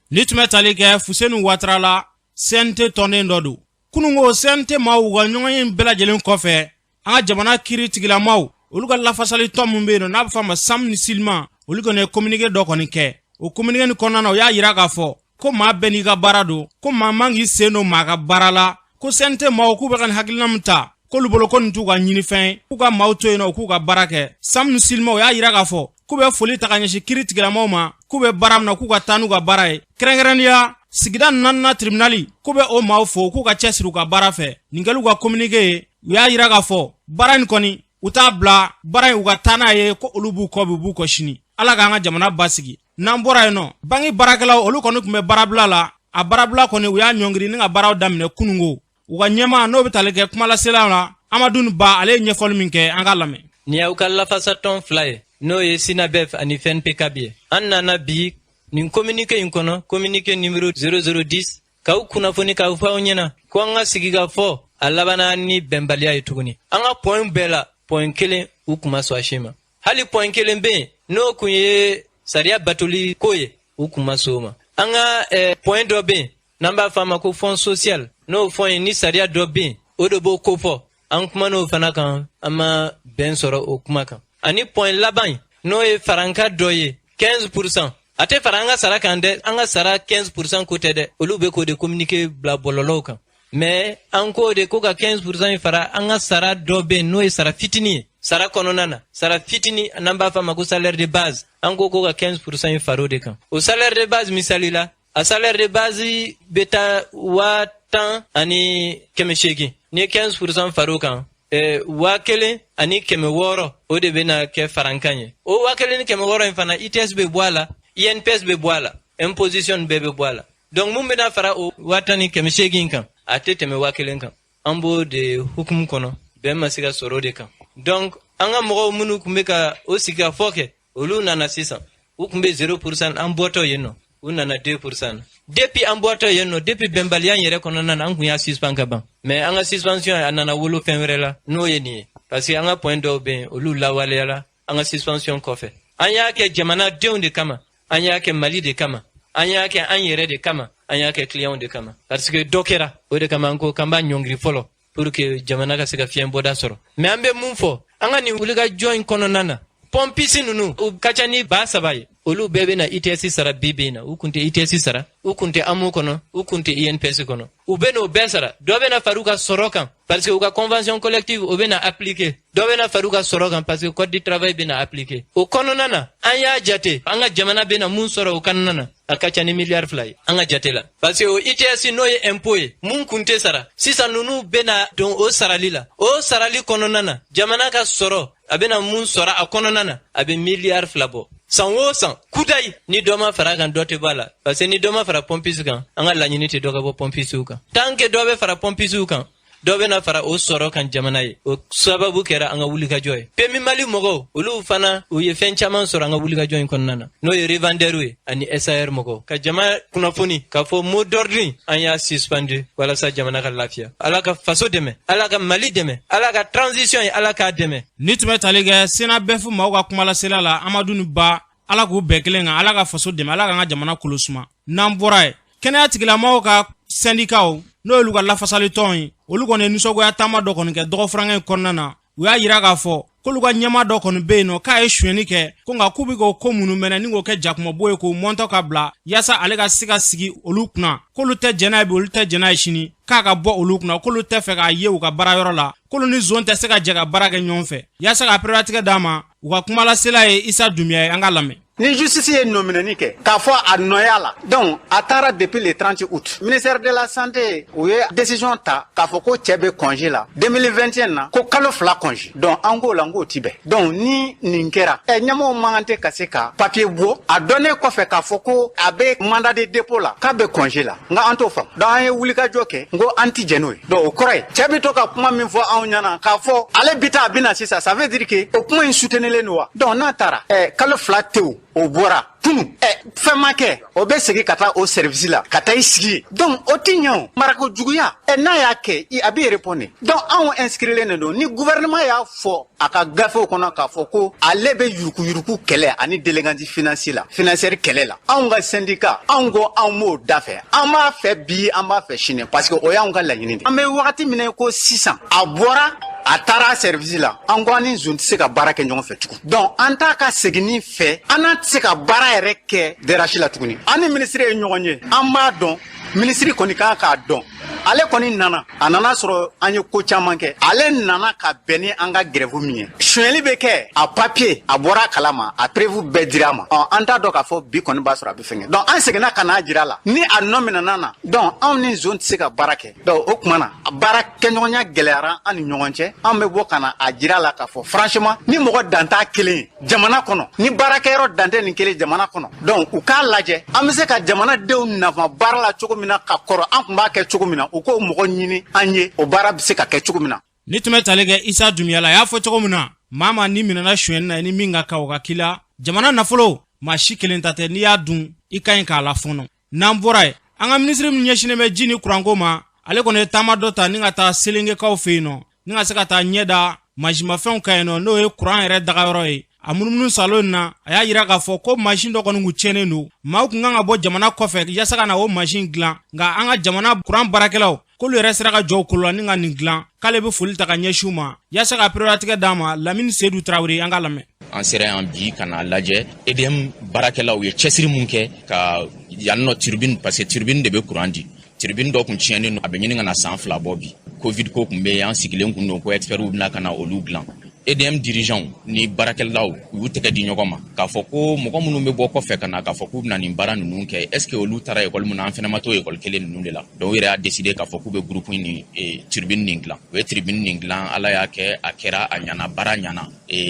Ni tun bɛ tali kɛ Fuseni Watara la, CNT tɔnden dɔ don. Kununko CNT maaw ka ɲɔgɔnye bɛɛ lajɛlen kɔfɛ, an ka jamana kiiri tigilamaw, olu ka lafasali tɔn min bɛ yen nɔ, n'a bɛ fɔ a ma SAM ni SYLIMA, olu kɔni ye communiqué dɔ kɔni kɛ. O communiqué nin kɔnɔna na, u y'a yira k'a fɔ ko maa bɛɛ n'i ka baara don, ko maa man k'i sen don maa ka baara la, ko CNT maaw k'u bɛ ka nin hakilina min ta, k'olu bolo ko nin t'u ka ɲinifɛn ye, k'u ka maaw to yen nɔ, u k'u ka baara kɛ. SAM ni SYLIMA, u y'a yira k'a fɔ k'u bɛ foli ta ka ɲɛsin kiiri tigilamaw ma, k'u bɛ baara min na, k'u ka taa n'u ka baara ye, kɛrɛnkɛrɛnnenya sigida naaninan tribunali, k'u bɛ o maaw fo k'u ka cɛsiri u ka baara fɛ. Nin kɛl'u ka communiqué ye. U y'a yira k'a fɔ baara in kɔni, u t'a bila baara in, u ka taa n'a ye, ko olu b'u kɔ bi, u b'u kɔ sini. Ala k'an ka jamana basigi. N'an bɔra yen nɔ, banki baarakɛlaw, olu kɔni tun bɛ baarabila la. A baarabila kɔni, u y'a ɲɔngiri ni ka baaraw daminɛ kunungo. U ka ɲɛmaa, n'o bɛ tali kɛ kumalasela la, Amadu Ba, ale ye ɲɛfɔli min kɛ, an k'a lamɛn. Nin y'aw ka lafasatɔn fila ye, n'o ye SYNABEF ani FNPCAB ye. An nana bi nin communiqué in kɔnɔ, communiqué numéro 0010, k'aw kunnafoni, k'aw fɔ aw ɲɛna ko an ka sigikafɔ a labanna ni bɛnbaliya ye tuguni. An ka point bɛɛ la, point kelen u kun ma sɔn a si ma. Hali point kelen bɛ yen, n'o kun ye sariya batoli ko ye, u kun ma sɔn o ma. An ka point dɔ bɛ yen n'an b'a fɔ a ma ko fonds social, n'o fonds ye ni sariya dɔ bɛ yen, o de b'o kofɔ. An kuman'o fana kan, an ma bɛn sɔrɔ o kuma kan. Ani point laban in, n'o ye faranka dɔ ye 15%, a tɛ fara an ka sara kan dɛ, an ka sara 15% ko tɛ dɛ, olu bɛ k'o de communiqué bila bɔlɔlɔw kan. Mais an k'o de ko ka 15% in fara an ka sara dɔ bɛ yen, n'o ye sara fitinin ye sara kɔnɔna na, sara fitinin n'an b'a fɔ a ma ko salaire de base. An ko ko ka 15% in fara o de kan. O salaire de base, misali la, a salaire de base bɛ taa 10,800. N'i ye 15% fara o kan, 1600, o de bɛna kɛ farankan ye. O 1600 in fana, ITS bɛ bɔ a la, INPS bɛ bɔ a la, imposition bɛɛ bɛ bɔ a la. Donc mun bɛna fara o 10,800 kan, a tɛ tɛmɛ 1000 kan. An b'o de hukumu kɔnɔ, bɛn ma se ka sɔrɔ o de kan. Donc an ka mɔgɔw minnu tun bɛ ka o sigikafɔ kɛ, olu nana sisan, u tun bɛ 0%, an bɔtɔ yen nɔ, u nana 2%. Depuis an bɔtɔ yen nɔ, depuis bɛnbaliya yɛrɛ kɔnɔna na, an kun y'a suspend ka ban. Mais an ka suspension a nana wolo fɛn wɛrɛ la, n'o ye nin ye, parce que an ka point dɔw bɛ yen, olu lawaleyala an ka suspension kɔfɛ. An y'a kɛ jamanadenw de kama, an y'a kɛ Mali de kama, an y'a kɛ an yɛrɛ de kama, an y'a kɛ clientw de kama, parce que dɔ kɛra. O de kama an ko k'an b'a ɲɔngiri fɔlɔ pour que jamana ka se ka fiɲɛ bɔda sɔrɔ. Mais an bɛ mun fɔ an ka nin wulikajɔ in kɔnɔna na? Pompiste ninnu, u ka ca ni 3000 ye, olu bɛɛ bɛna ITS sara bi bi in na. U kun tɛ ITS sara, u kun tɛ AMO kɔnɔ, u kun tɛ INPS kɔnɔ. U bɛ n'o bɛɛ sara. Dɔ bɛna fara u ka sɔrɔ kan parce que u ka convention collective, o bɛna appliquer. Dɔ bɛna fara u ka sɔrɔ kan parce que code du travail bɛna appliquer o kɔnɔna na. An y'a jate, an ka jamana bɛna mun sɔrɔ o kɔnɔna na, a ka ca ni miliyari 2 ye an ka jate la, parce que o ITS, n'o ye impôt ye, mun kun tɛ sara, sisan ninnu bɛna don o sarali la. O sarali kɔnɔna na, jamana ka sɔrɔ, a bɛna mun sɔrɔ a kɔnɔna na, a bɛ miliyari 2 bɔ san o san. Kudayi, ni dɔ ma fara kan, dɔ tɛ bɔ a la, parce que ni dɔ ma fara pompiste kan, an ka laɲini tɛ dɔ ka bɔ pompistew kan. Tant que dɔ bɛ fara pompistew kan, dɔ bɛna fara o sɔrɔ kan jamana ye. O sababu kɛra an ka wulikajɔ ye. PMU Mali mɔgɔw, olu fana, u ye fɛn caman sɔrɔ an ka wulikajɔ in kɔnɔna na, n'o ye revendeur ye ani SAR mɔgɔw. Ka jama kunnafoni k'a fɔ mot d'ordre, an y'a suspendu walasa jamana ka lafiya. Ala ka faso dɛmɛ, Ala ka Mali dɛmɛ, Ala ka transition ye, Ala k'a dɛmɛ. Ni tun bɛ tali kɛ SYNABEF maaw ka kumalasela la, Amadu ni Ba. Ala k'u bɛɛ kelen kan, Ala ka faso dɛmɛ, Ala k'an ka jamana kolo suma. N'an bɔra yen, kɛnɛya tigilamɔgɔw ka sɛndikaw, n'o y'olu ka lafasalitɔn ye, olu kɔni ye nisɔngoya taama dɔ kɔni kɛ dɔgɔfurankɛ in kɔnɔna na. U y'a yira k'a fɔ K'olu ka ɲɛmaa dɔ kɔni bɛ yen nɔ k'a ye sonyɛni kɛ, ko nka k'u bɛ k'o ko minnu mɛnɛ ni k'o kɛ jakumabo ye k'o mɔntɔ ka bila yaasa ale ka se ka sigi olu kunna. K'olu tɛ jɛn n'a ye bi, olu tɛ jɛn n'a ye sini, k'a ka bɔ olu kunna. K'olu tɛ fɛ k'a ye u ka baarayɔrɔ la, k'olu ni zon tɛ se ka jɛ ka baara kɛ ɲɔgɔn fɛ. Yaasa ka pereperelatigɛ d'a ma, u ka kumalasela ye Isa Dunbiya ye, an k'a lamɛn. Ni justice ye nɔminɛni kɛ k'a fɔ a nɔya la, donc a taara depuis le 30 août. Ministère de la Santé, u ye décision ta k'a fɔ ko cɛ bɛ congé la 2021 na, ko kalo 2 congé. Donc an k'o la, n k'o ti bɛn. Donc ni nin kɛra, ɛ ɲɛmɔgɔw man kan tɛ ka se ka papier bɔ a dɔnnen kɔfɛ k'a fɔ ko a bɛ mandat de dépôt la, k'a bɛ congé la. Nka an t'o faamu. Donc an ye wulikajɔ kɛ, n ko an ti jɛn n'o ye. Donc o kɔrɔ ye, cɛ bɛ to ka kuma min fɔ anw ɲɛna k'a fɔ ale bi taa, a bɛ na sisan, ça veut dire que o kuma in soutenelen don wa? Donc n'a taara, ɛ kalo 2 tewu, o bɔra tunu, ɛ fɛn ma kɛ, o bɛ segin ka taa o service la ka taa i sigi. Donc o ti ɲɛ, o marako juguya. Ɛ n'a y'a kɛ, a b'i répondre. Donc anw inscrilen de don. Ni gouvernement y'a fɔ a ka gafew kɔnɔ k'a fɔ ko ale bɛ yurukuyuruku kɛlɛ ani délinquance financière la, financière kɛlɛ la, anw ka syndicat, anw ko anw b'o da fɛ. An b'a fɛ bi, an b'a fɛ sini, parce que o y'anw ka laɲini de. An bɛ wagati min na ko sisan, a bɔra, a taara service la, an ko an ni zon tɛ se ka baara kɛ ɲɔgɔn fɛ tugun. Donc an t'a ka seginni fɛ, an n'a tɛ se ka baara yɛrɛ kɛ DRH la tuguni. An ni minisiri ye ɲɔgɔn ye, an b'a dɔn, minisiri kɔni kan k'a dɔn. Ale kɔni nana, a nana sɔrɔ an ye ko caman kɛ. Ale nana ka bɛn ni an ka grève min ye, sonyɛli bɛ kɛ, a papier a bɔra a kalama, a preuve bɛɛ dira a ma. Ɔ an t'a dɔn k'a fɔ bi kɔni b'a sɔrɔ a bɛ fɛn kɛ. Donc an seginna ka n'a jira a la ni a nɔ minɛna na. Donc anw ni zon tɛ se ka baara kɛ. Donc o tuma na, baara kɛɲɔgɔnya gɛlɛyara an ni ɲɔgɔn cɛ. An bɛ bɔ ka na a jira a la k'a fɔ franchement, ni mɔgɔ dan t'a kelen ye jamana kɔnɔ, ni baarakɛyɔrɔ dan tɛ nin kelen jamana kɔnɔ, donc u k'a lajɛ an bɛ se ka jamanadenw nafa baara la cogo min na ka kɔrɔ an tun b'a kɛ cogo min na, u k'o mɔgɔ ɲini an ye, o baara bɛ se ka kɛ cogo min na. Ni tun bɛ tali kɛ Isa Dunbiya la, a y'a fɔ cogo min na, maa ma ni minɛna sonyɛni na, i ni min ka kan, o ka k'i la. Jamana nafolo, maa si kelen ta tɛ. N'i y'a dun, i ka ɲi k'a lafɔnɔ. N'an bɔra yen, an ka minisiri min ɲɛsinnen bɛ ji ni kuranko ma, ale kɔni ye taama dɔ ta ni ka taa Selengekaw fɛ yen nɔ, ni ka se ka taa ɲɛ da mansinmafɛnw kan yen nɔ, n'o ye kuran yɛrɛ dagayɔrɔ ye. A munumunu salo in na, a y'a yira k'a fɔ ko mansin dɔ kɔni kun tiɲɛnen don. Maaw kun kan ka bɔ jamana kɔfɛ yaasa ka na o mansin dilan, nka an ka jamana kuran baarakɛlaw, k'olu yɛrɛ sera ka jɔ kolo la ni ka nin dilan. K'ale bɛ foli ta ka ɲɛsin u ma. Yaasa ka pereperelatigɛ d'a ma, Lamini Sedu Tarawele, an k'a lamɛn. An sera yan bi ka n'a lajɛ EDM baarakɛlaw ye cɛsiri mun kɛ ka yan nɔ turbine, parce que turbine de bɛ courant di. Turbine dɔ kun tiɲɛnen don, a bɛ ɲini ka na san 2 bɔ bi. Covid ko kun bɛ yen, an sigilen kun don ko experts bɛna ka na olu dilan. EDM dirigeants ni baarakɛlaw, u y'u tɛgɛ di ɲɔgɔn ma k'a fɔ ko mɔgɔ minnu bɛ bɔ kɔfɛ ka na k'a fɔ k'u bɛna nin baara ninnu kɛ, est ce que olu taara ekɔli min na, an fana ma t'o ekɔli kelen ninnu de la? Donc u yɛrɛ y'a décider k'a fɔ k'u bɛ groupe ni turbine nin dilan. U ye turbine nin dilan, Ala y'a kɛ a kɛra, a ɲana, baara ɲana.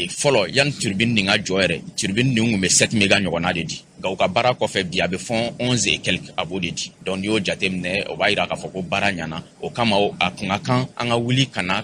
Fɔlɔ, yanni turbine nin ka jɔ yɛrɛ, turbine nin kun bɛ 7 méga ɲɔgɔnna de di, nka u ka baara kɔfɛ bi, a bɛ fɔn 11 et quelque, a b'o de di. Donc n'i y'o jateminɛ, o b'a yira k'a fɔ ko baara ɲana. O kama, a kun ka kan an ka wuli ka na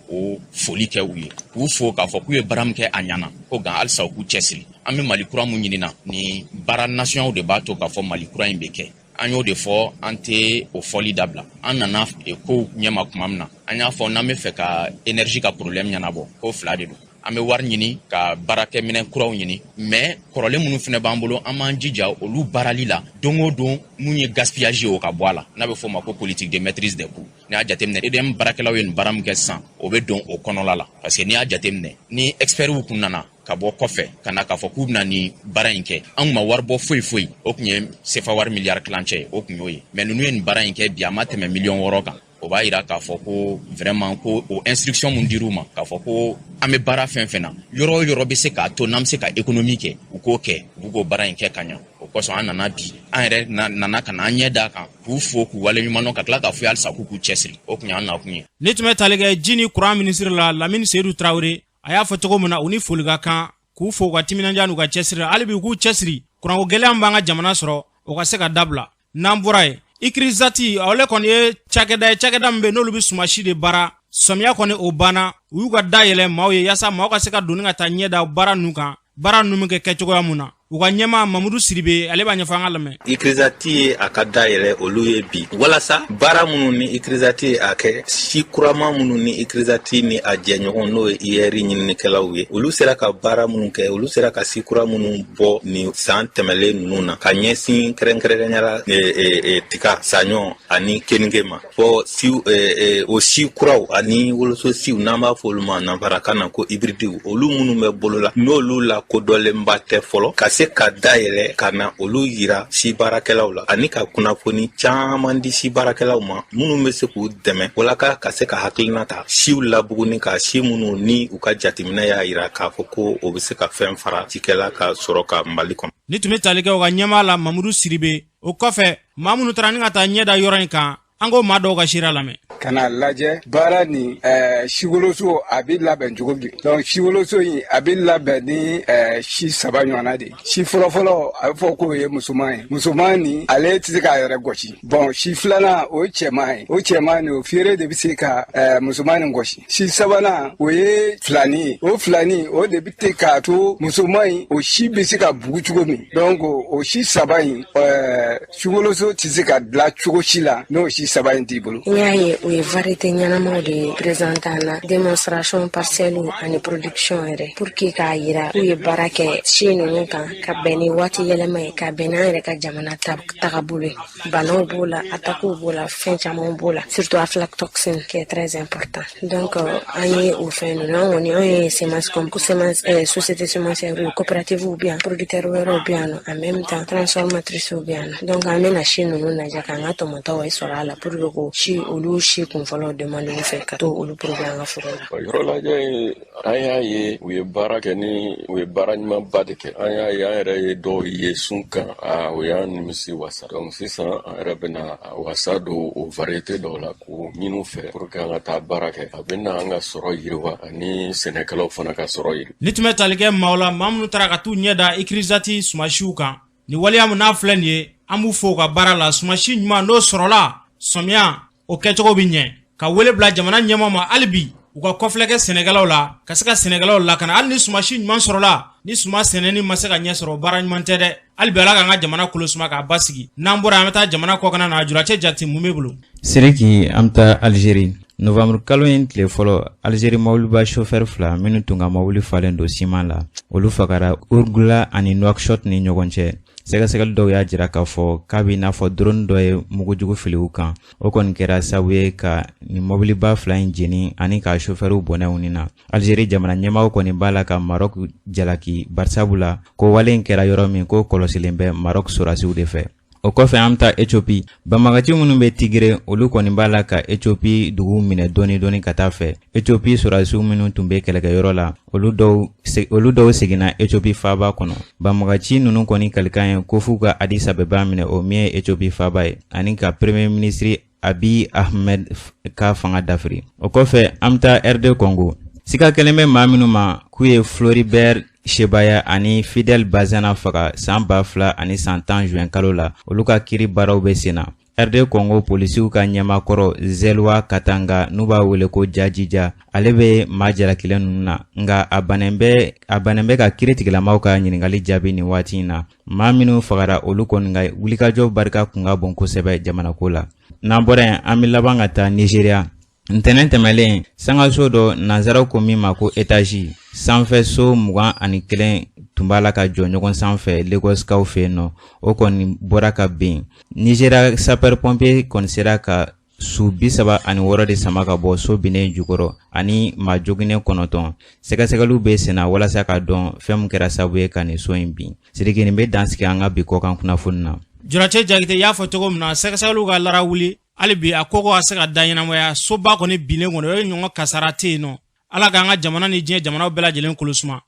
o foli kɛ u ye, k'u fo k'a fɔ k'u ye baara min kɛ, a ɲana, ko nka halisa u k'u cɛsiri. An bɛ Mali kura mun ɲini na, ni baara nasiyɔnw de b'a to k'a fɔ Mali kura in bɛ kɛ. An y'o de fɔ, an tɛ o fɔli dabila. An nana kow ɲɛma tuma min na, an y'a fɔ n'an bɛ fɛ ka énergie ka problème ɲɛnabɔ, ko fila de don: an bɛ wari ɲini ka baarakɛminɛn kuraw ɲini, mais kɔrɔlen minnu fana b'an bolo, an b'an jija olu baarali la don o don, mun ye gaspillage ye, o ka bɔ a la, n'a bɛ fɔ o ma ko politique de maîtrise des coûts. N'i y'a jateminɛ, EDM baarakɛlaw ye nin baara min kɛ sisan, o bɛ don o kɔnɔla la, parce que n'i y'a jateminɛ, ni experts kun nana ka bɔ kɔfɛ ka na k'a fɔ k'u bɛna nin baara in kɛ, an kun ma wari bɔ foyi foyi, o tun ye sefa wari miliyari tilancɛ ye, o tun y'o ye. Mais ninnu ye nin baara in kɛ bi, a ma tɛmɛ miliyɔn 6 kan. O b'a yira k'a fɔ ko vraiment, ko o instruction mun dir'u ma k'a fɔ ko an bɛ baara fɛn fɛn na, yɔrɔ o yɔrɔ bɛ se k'a to n'an bɛ se ka économie kɛ, u k'o kɛ, u b'u k'o baara in kɛ ka ɲa. O kosɔn an nana bi, an yɛrɛ nana ka na an ɲɛ d'a kan, k'u fo, k'u waleɲuman dɔn, ka tila k'a fɔ halisa k'u k'u cɛsiri. O tun y'an nakun ye. Ne tun bɛ tali kɛ ji ni kuran minisiri la, Lamini Seyidu Tarawele, a y'a fɔ cogo min na, u ni foli ka kan, k'u fo u ka timinandiya n'u ka cɛsiri. Hali bi u k'u cɛsiri, kuranko gɛlɛya min b'an ka jamana sɔrɔ, o ka se ka dabila. N'an bɔra yen, Icrisat, ale kɔni ye cakɛda ye, cakɛda min bɛ n'olu bɛ sumasi de baara. Samiya kɔni o banna, u y'u ka da yɛlɛ maaw ye yaasa maaw ka se ka donni ka taa ɲɛ da baara ninnu kan, baara ninnu bɛ kɛ kɛcogoya mun na. U ka ɲɛmaa Mamudu Siribe, ale b'a ɲɛfɔ, an ka lamɛn. ICRISAT ye a ka dayɛlɛ olu ye bi walasa baara minnu ni ICRISAT ye a kɛ, si kurama minnu ni ICRISAT ni a jɛɲɔgɔn, n'o ye IRI ɲininikɛlaw ye, olu sera ka baara minnu kɛ, olu sera ka si kura minnu bɔ nin san tɛmɛlen ninnu na, ka ɲɛsin kɛrɛnkɛrɛnnenya la tiga, saɲɔ ani keninge ma. Fɔ si o si kuraw ani woloso siw, n'an b'a fɔ olu ma nanzarakan na ko hybridew, olu minnu bɛ bolo la, n'olu lakodɔnlenba tɛ fɔlɔ, ka se ka dayɛlɛ ka na olu yira si baarakɛlaw la, ani ka kunnafoni caman di si baarakɛlaw ma minnu bɛ se k'u dɛmɛ walasa ka se ka hakilina ta siw labuguni ka si minnu ni u ka jateminɛ y'a yira k'a fɔ ko o bɛ se ka fɛn fara cikɛla ka sɔrɔ ka Mali kɔnɔ. Ni tun bɛ tali kɛ u ka ɲɛmaa la, Mamudu Siribe. O kɔfɛ, maa minnu taara ni ka taa ɲɛ da yɔrɔ in kan, an k'o maa dɔw ka seereya lamɛn. Ka na lajɛ baara nin, siwoloso a bɛ labɛn cogo di? Donc siwoloso in a bɛ labɛn ni si saba ɲɔgɔnna de. Si fɔlɔfɔlɔ, a bɛ fɔ k'o ye musoman ye. Musoman nin, ale tɛ se k'a yɛrɛ gosi. Bon, si filanan, o ye cɛman ye. O cɛman nin, o feere de bɛ se ka musoman nin gosi. Si sabanan, o ye filani ye. O filani, o de bɛ se k'a to musoman in, o si bɛ se ka bugu cogo min. Donc o si saba in, siwoloso tɛ se ka dilan cogo si la n'o si saba in t'i bolo. N y'a ye u ye variété ɲɛnamaw de présenter an na, démonstration parcelle ani production yɛrɛ, pour que k'a yira k'u ye baara kɛ si ninnu kan ka bɛn ni waati yɛlɛma ye, ka bɛn n'an yɛrɛ ka jamana tagabolo ye. Banaw b'o la, attaquew b'o la, fɛn camanw b'o la, surtout aflatoxine qui est très important. Donc an ye o fɛn ninnu, an kɔni, anw ye semence comme semence société semencière, coopérative bɛ yan, producteur wɛrɛw bɛ yan nɔ, en même temps transformatrice bɛ yan nɔ. Donc an bɛna si ninnu lajɛ k'an ka tɔmɔtaw sɔrɔ a la pour que ko si olu si kunfɔlɔw demande u fɛ ka to olu produit an ka foro la. Yɔrɔ lajɛ in, an y'a ye u ye baara kɛ ni u ye baara ɲumanba de kɛ. An y'a ye, an yɛrɛ ye dɔw ye sun kan, a o y'an nimisi wasa. Donc sisan an yɛrɛ bɛna wasa don o variété dɔw la k'o ɲini fɛ pour que an ka taa baara kɛ. A bɛna an ka sɔrɔ yiriwa ani sɛnɛkɛlaw fana ka sɔrɔ yiri. Ni tun bɛ tali kɛ maaw la, maa minnu taara ka t'u ɲɛ da ICRISAT sumasiw kan, ni waleya min n'a filɛ nin ye, an b'u fo u ka baara la. Sumasi ɲuman n'o sɔrɔla, sɔmiya o kɛcogo bɛ ɲɛ. Ka wele bila jamana ɲɛmaa ma hali bi, u ka kɔfilɛ kɛ sɛnɛkɛlaw la, ka se ka sɛnɛkɛlaw lakana. Hali ni sumasi ɲuman sɔrɔla, ni suma sɛnɛni ma se ka ɲɛ sɔrɔ, baara ɲuman tɛ dɛ. Hali bi, Ala k'an ka jamana kolo suma k'a basigi. N'an bɔra, an bɛ taa jamana kɔkanna na. Juracɛ Jate, mun bɛ bolo? Siriki, an bɛ taa Alizeri. Novembre kalo in tile fɔlɔ, Alizeri mɔbiliba chauffeur fila minnu tun ka mɔbili falen don siman la, olu fagara Ouargla ani Nouakchott ni ɲɔgɔn cɛ. Sɛgɛsɛgɛli dɔw y'a jira k'a fɔ k'a b'i n'a fɔ drone dɔ ye mugujugu fili u kan. O kɔni kɛra sababu ye ka nin mɔbiliba fila in jeni ani ka chauffeurw bɔnɛ u ni na. Alizeri jamana ɲɛmaaw kɔni b'a la ka Maroc jalaki, barisabu la ko wale in kɛra yɔrɔ min, ko kɔlɔsilen bɛ Maroc sɔrɔdasiw de fɛ. O kɔfɛ, an bɛ taa Ethiopie. Banbagaci minnu bɛ Tigre, olu kɔni b'a la ka Ethiopie dugu minɛ dɔɔni dɔɔni ka taa fɛ. Ethiopie sɔrɔdasiw minnu tun bɛ kɛlɛkɛyɔrɔ la, olu dɔw seginna Ethiopie faaba kɔnɔ. Banbagaci ninnu kɔni kalikan ye ko f'u ka Addis Abeba minɛ, o min ye Ethiopie faaba ye, ani ka premier ministre Abiy Ahmed ka fanga dafiri. O kɔfɛ, an bɛ taa RD Congo. Sika kɛlen bɛ maa minnu ma k'u ye Floribert Chebeya ani Fidel Bazana faga san 2010 juin kalo la, olu ka kiri baaraw bɛ sen na. RD Congo polisiw ka ɲɛmaakɔrɔ Zelwa Katanga, n'u b'a wele ko Jajija, ale bɛ maa jalakilen ninnu na, nka a bannen bɛ ka kiiritigɛlamaw ka ɲininkali jaabi nin waati in na. Maa minnu fagara, olu kɔni ka wulikajɔ barika kun ka bon kosɛbɛ jamanako la. N'an bɔra yen, an bɛ laban ka taa Nizeriya. Ntɛnɛn tɛmɛlen, sangaso dɔ, nanzaraw ko min ma ko étage, sanfɛ so 21 tun b'a la ka jɔ ɲɔgɔn sanfɛ Lagos-kaw fɛ yen nɔ, o kɔni bɔra ka bin. Nizeriya sapeur pompier kɔni sera ka su 36 de sama ka bɔ so binnen jukɔrɔ ani maa joginnen 9. Sɛgɛsɛgɛliw bɛ senna walasa ka dɔn fɛn min kɛra sababu ye ka nin so in bin. Sidiki, nin bɛ dan sigi an ka bi kɔkan kunnafoni na. Juracɛ Jakite, y'a fɔ cogo min na, sɛgɛsɛgɛliw ka lara wuli hali bi, a ko ko ka se ka da ɲɛnamaya. Soba kɔni binnen kɔni, o ye ɲɔgɔn kasara tɛ yen nɔ. Ala k'an ka jamana ni diɲɛ jamanaw bɛɛ lajɛlen kolo suma.